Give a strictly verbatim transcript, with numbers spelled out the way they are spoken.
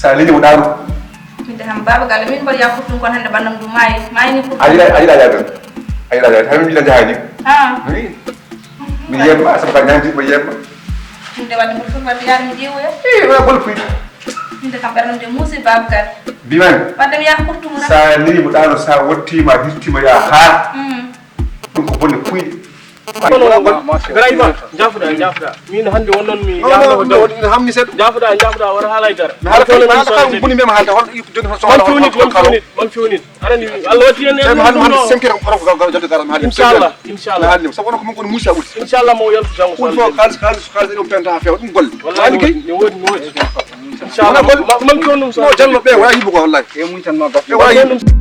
Sa leñi mo ɗaano. Min de ham baba galle min mboɗo yakkude ɗum kono hannde ɓannam ɗum maayi maayni pour a yiɗa a yiɗa yaade a yiɗa yaade hay min jiɗa jahaani. Ah. Mi yemma sabu ka ñaanti mo yemma. Min de wadde mboɗo foti wadde yaade mi ƴeewoya. I wona bol kuy. Min de kam ɓernam de muusi baba galle. Bimami. Wadde mi yaha kurtumo tan. Sa leñi mo ɗaano sa wottima hirtima ya haa. Ɗum ko bonde kuyɗe. Garayma, jaafuɗa, jaafuɗa. Min hannde won noon mi yaafno ko daw. Hamni seeɗa. Jaafuɗa, jaafuɗa, wata haalay dara. Mi haala kay, mi haala kay, boni mema haalta, hol jogi hol soxla. Man fewnit, man fewnit, man fewnit. Aɗa ni Allah watti en en. Hannde hannde cinq heures hoto ko gaw jodde garam hannde. Inchallah, inchallah. Hannde sabu onon ko mon kono muusi a ɓurti. Inchallah mo yaltu janngo. Ɗum fof kalis kalis kalis ɗum penta feewa ɗum golle. Wallahi kay. Ne woodi, ne woodi. Inchallah. Man fewnum so. Jallo ɓe wala yiɓugo wallahi. E mun tan ma gas. Ɓe wala yiɓugo.